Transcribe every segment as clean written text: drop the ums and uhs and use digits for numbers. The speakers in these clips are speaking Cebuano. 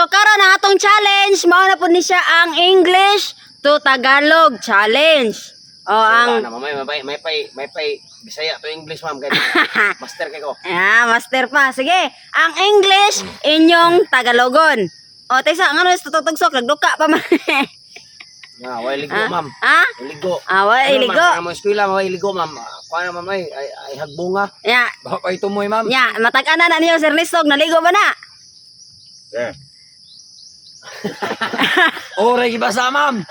karon ang atong challenge, mao na pud ni siya ang English to Tagalog challenge. O ang na, may may may pay may pay Bisaya to English, ma'am, kay master kay ko. Ah, master pa. Sige, ang English inyong Tagalogon. O taysa, ngano is tutugsok, nagduka pa man. Nga, way ligo, Ah? ma'am. Ha? Ligo. Ah, wa Ano, iligo. ma'am, ang mga eskwela, way ligo, ma'am. Kuha na, ma'am, ay hagbunga. Ya, Baka pa itumoy, ma'am. ya, matag-ana na niyo, Sir Nistog, naligo ba na? Eh. Oray gibasa, ma'am.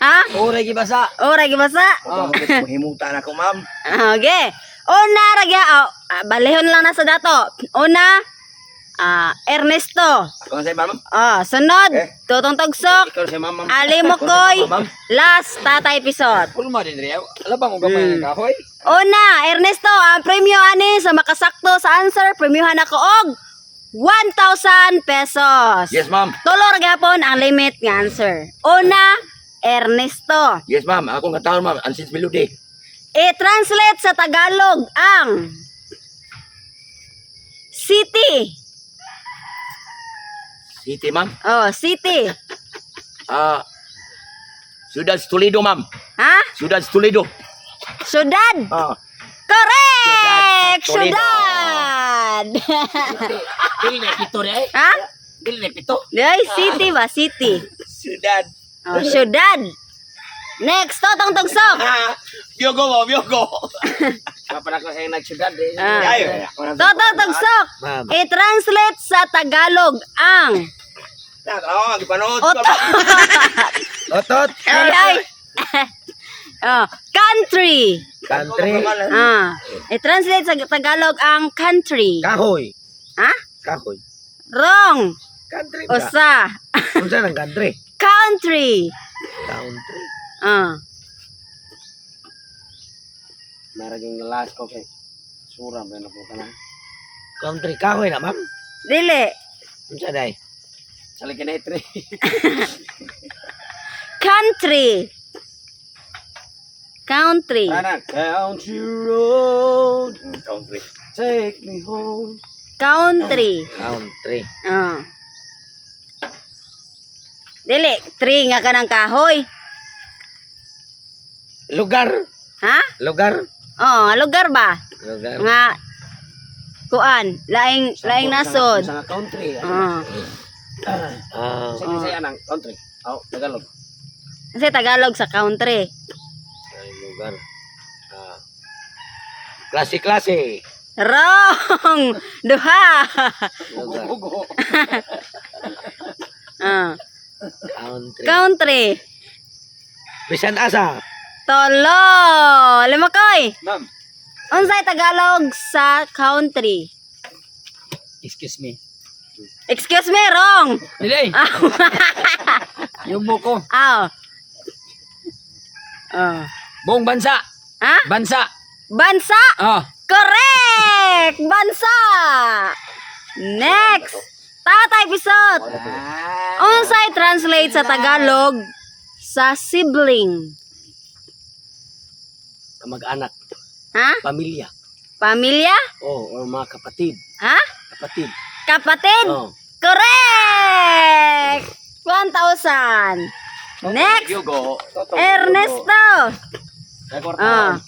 Ha? Oray gibasa. Ora gibasa? Oh. Mahimutan ako, ma'am. Ah, okay. Una ra gyud, oh, balihon lang na sa dato. Una, Ernesto. Ako na sa'yo, ma'am. Oh, sunod, Eh. Tutong Tugsok, Ikaw si ma'am, ma'am. Ali Mokoy, last, Tatay Pisot. Kulma din rin. Alabang ko gamay ng kahoy. Una, Ernesto, ang premyo ani sa makasakto sa answer, premyohan ako og 1,000 pesos. Yes, ma'am. Tulo ra gyapon ang limit nga answer. Una, Ernesto. Yes, ma'am. Ako nga taon, ma'am. Ansins Melody. I-translate sa Tagalog ang city. City, ma'am. Oh, city. Ciudad Toledo, ma'am. Ha? Ciudad Toledo. Syudad. Ah. Correct! Toledo. Syudad. Dili na pito rin ay. Ha? Dili na pito. Ay, city ba? City. Ciudad. Oh, syudad. Next, Totong Tugsok. Biyogo mo, biyogo. Kapanak na sa'yo nagsyudad eh. Ah. Ay, Totong Tugsok. Ma'am. I-translate sa Tagalog ang Ako, gipanood ko. otot. Otot. Ay, ay. Oh, country. Country. Ah, i-translate sa Tagalog ang country. Kahoy. Ha? Kahoy. Wrong. Country ba? Usa. Unsa nang country? Country. Country. Ah. Naraging last ko kay. Sura ba na po ka na? Country kahoy na, ma'am. Dili. Unsa day? Salig ka na itre. Country. Country. Ana, country road, Country. take me home. Country. Country. Ah. Dili, tree nga ka ng kahoy. Lugar. Ha? Lugar. Oh, nga lugar ba? Lugar. Nga kuan, laing laing nasod. Sa nga country. Ah. Ah, Sa Bisaya nang country. Oh, Tagalog. Kasi Tagalog sa country. ay lugar. Ah. Klase klase. Wrong. Duha. Lugar. Hugo. Ah. Country. Country. Bisan asa. Tolo. Limakoy. Ma'am. Unsay Tagalog sa country? Excuse me. Excuse me, wrong. Dili. Yubo ko. Aw. Oh. Buong bansa. Ha? Bansa. Bansa. Ah. Correct! Bansa! Next! Tatay Pisot! Unsay translate sa Tagalog sa sibling? Kamag-anak, Ha? pamilya. Pamilya? Oh, or mga kapatid. Ha? Kapatid. Kapatid? Oh. Correct! 1,000. Next, Hugo. Ernesto. Ah.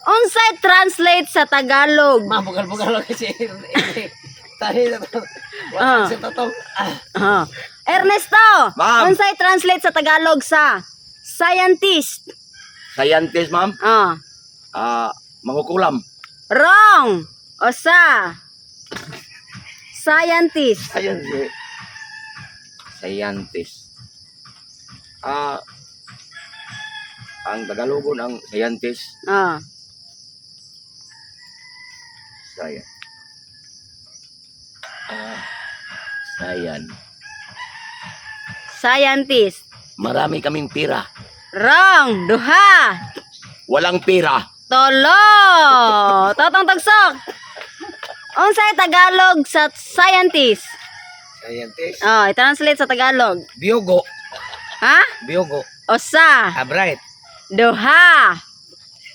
Unsay translate sa Tagalog? Ma'am, bugal-bugal lang kasi. Tayo na to. Ah. Wala sa totoo. Ah. Ernesto, Ma'am. unsay translate sa Tagalog sa scientist? Scientist, ma'am. Ah. Mangukulam. Wrong. Osa. Scientist. Scientist. Scientist. Ang Tagalogon ang scientist. Ah. Sayan. Sayan. Scientist. Marami kaming pira. Wrong. Duha. Walang pira. Tolo. Totong tagsok. Unsay Tagalog sa scientist? Scientist. Oh, i-translate sa Tagalog. Biogo. Ha? Biogo. Osa. Ah, bright. Duha.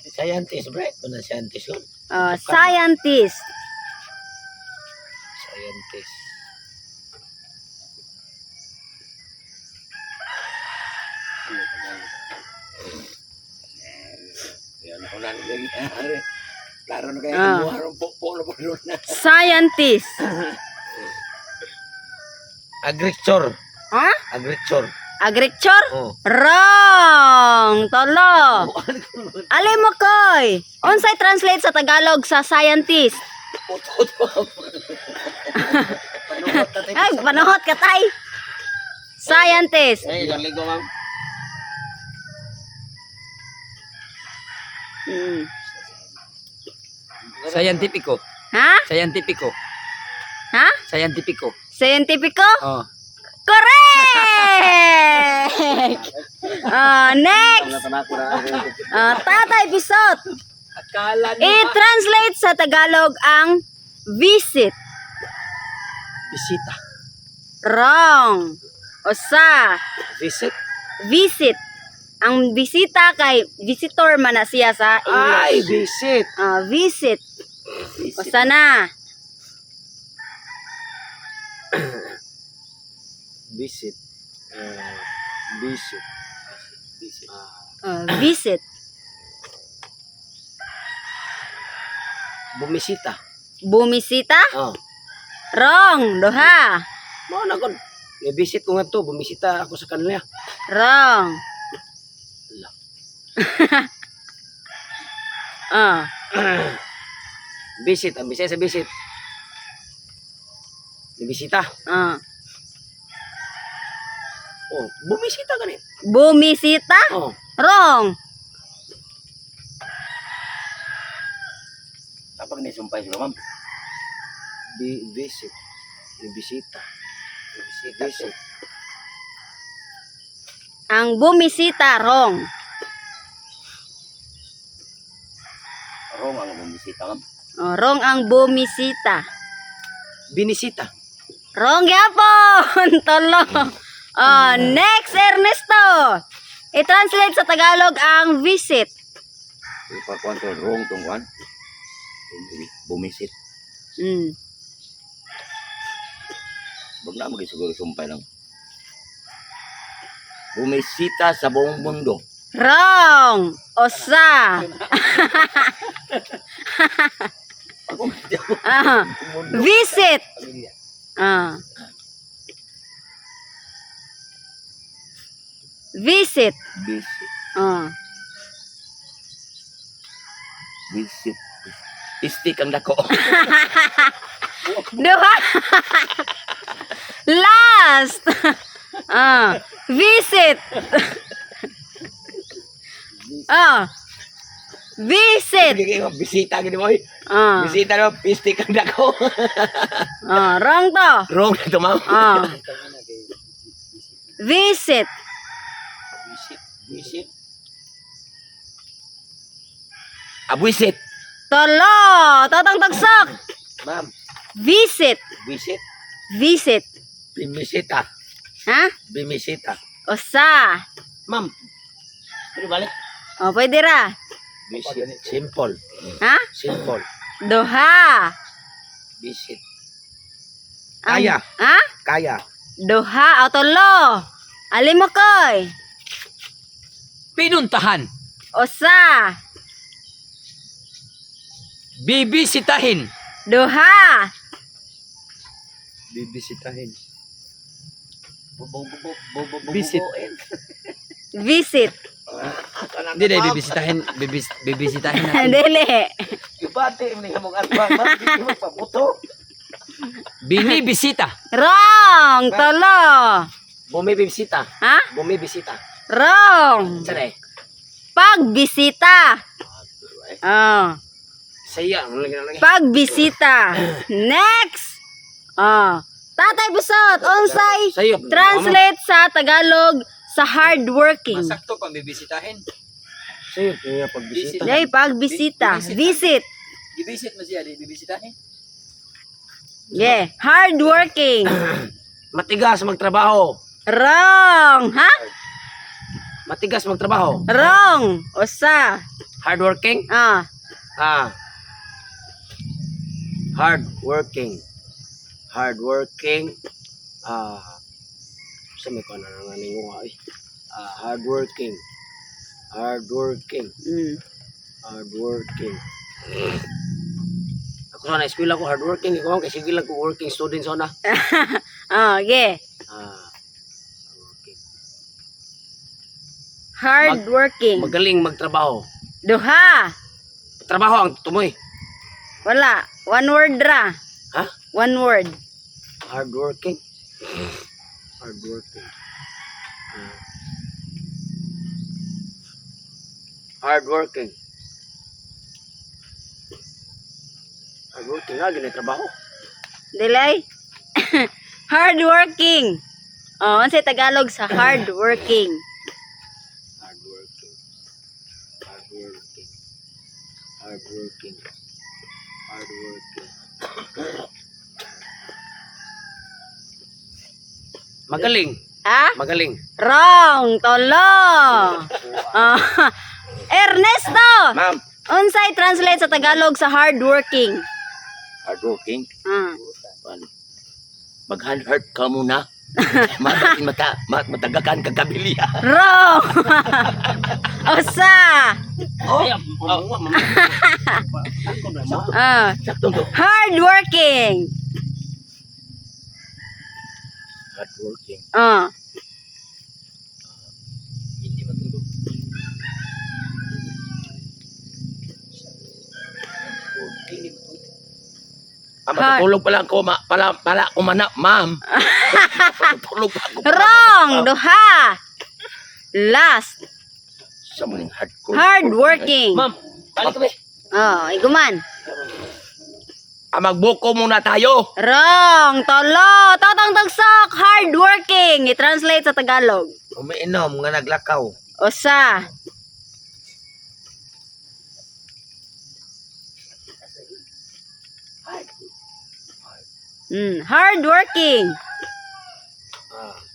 Scientist, bright. Kuna scientist yun. Oh, scientist. Scientist. Klaro na kayo. Ah. Imuha po na po na. Scientist. Agriculture. Ha? Agriculture. Agriculture? Oh. Wrong. Tolo. Alim mo koy. Unsay translate sa Tagalog sa scientist? Ay, panuhot ka tay. Scientist. Eh, ilang ligo, ma'am. Scientifico. Ha? Scientifico. Ha? Scientifico. Scientifico? Oh. Correct! Ah, next. Ah, Tatay Pisot. Akala I-translate sa Tagalog ang visit. Bisita. Wrong. Usa. Visit. Visit. Ang bisita kay visitor man na siya sa Ay, English. visit. Ah, visit. Usa na. Visit. Visit. Visit. Ah, visit. Bumisita. Bumisita? Oh. Wrong. Duha. Mao na kon. Ni-visit ko nga to, bumisita ako sa kanila. Wrong. Ala. Ah, Visit, ang bisaya sa visit. Nibisita. ah. Oh, bumisita gani. Bumisita? Oh, Wrong. Kapag nisumpay sila, ma'am. Visit. Nibisita. Bisita. Visit. Ang bumisita, wrong. Wrong ang bumisita, ma'am. Oh, wrong ang bumisita. Binisita. Wrong yapon! Tolo. Oh, next, Ernesto. I-translate sa Tagalog ang visit. Ipakuan ko, wrong tong kuan. Bumisit. Wag na maging siguro sumpay lang. Bumisita sa buong mundo. Wrong. Osa. Ah, visit. Ah. Visit. Visit. Ah. Visit. Istik ang dako. Duha. Last. Ah. Visit. Ah. Visit. Bisita gini mo. Oy. Ah. Bisita no, pistik ang dako. Ah, wrong to. Wrong na to, ma'am. Ah. Visit. Visit. Visit. Abwisit. Tolo. Totong tagsok. Ma'am, Visit. visit. Visit. Bimisita. Ha? Bimisita. Usa. Ma'am. Pero balik. O, pwede ra. Visit. Simple. Ha? Simple. Duha. Visit. Ang- Kaya. Ha? Kaya. Duha. O, tolo. Alim mo koy. Pinuntahan. Usa. Bibisitahin. Duha. Bibisitahin. Visit. Visit. Hindi na, bibisitahin. Bibisitahin natin. Dili. Ibati ni mong atbang, ma'am. Hindi mo pabuto. Binibisita. Wrong. Tolo. Bumibisita. Ha? Bumibisita. Wrong. Saan eh? Pagbisita. Oh. Saya. Ano lagi na lagi? Pagbisita. Next. Oh. Tatay Busot, unsay Sayo. translate sa Tagalog sa hardworking? Masakto pang bibisitahin. Sayo. Kaya pagbisita. Day, pagbisita. Visit. Bibisit mo siya, di bibisitahin. Yeah. Hardworking. Matigas magtrabaho. Wrong. Ha? Matigas magtrabaho. Wrong. Usa. Hardworking? Ah. Ah. Hardworking. Hardworking. Ah. Sa may kuha na nga ninyo eh. Ah, hardworking. Hardworking. Hardworking. Ako sa na-eskwela ko, hardworking. Ikaw, ma'am, kasi sige lang ko working student sana. Oh, okay. Hardworking. Hardworking. Magaling magtrabaho. Duha. Trabaho ang tumoy. Wala. One word ra. Ha? One word. Hardworking. Hardworking. Hardworking. Hardworking nga, ganyan trabaho. Delay. Hardworking. Oh, unsay Tagalog sa hardworking? Hardworking. Hardworking. Hardworking. Hardworking. Magaling. Ha? Magaling. Wrong. Tolo. Ah, Ernesto. Ma'am. Unsay translate sa Tagalog sa hardworking? Hardworking. Mag-hard ka muna. Mata, mata, matagakan kagabilia. Wrong. Usa. Oh, Sakto to. Hardworking. Hardworking. Hindi matulog. Hindi matulog. Matutulog pala ako, ma, pala, pala ako mana, ma'am. Matutulog pa ako. Pala, Wrong. Duha. Last. Sa muning hardcore. Hardworking. Ma'am, balik kami. Oh, iguman. Magbuko muna tayo. Wrong. Tolo. Totong tagsok. Hardworking. I-translate sa Tagalog. Umiinom nga naglakaw. Usa. Hardworking.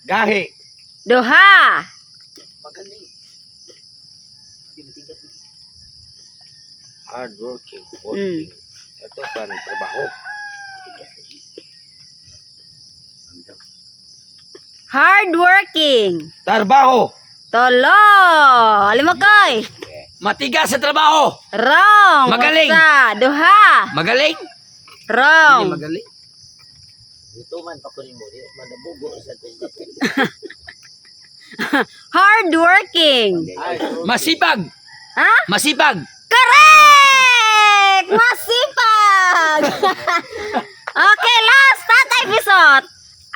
Gahi. Duha. Magaling. Hindi matigas. Hardworking. Working. Ito pa ng trabaho. Hardworking. Trabaho. Tolo. Alimakoy. Matigas sa trabaho. Wrong. Magaling. Usa. Duha. Magaling. Wrong. Hindi magaling. Ito man pakunin mo, di man nabugo sa Hardworking. Masipag. Ha? Masipag. Correct! Masipag! Okay, last Tatay Pisot.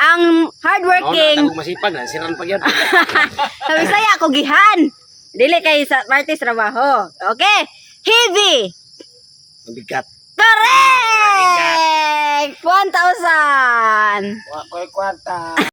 Ang hardworking, Ako masipag na, siran pa yan. sa Bisaya, kugihan. Dili kay sa parte sa trabaho. Okay? Heavy. Mabigat. Correct! 1,000. Wa ko'y kwarta.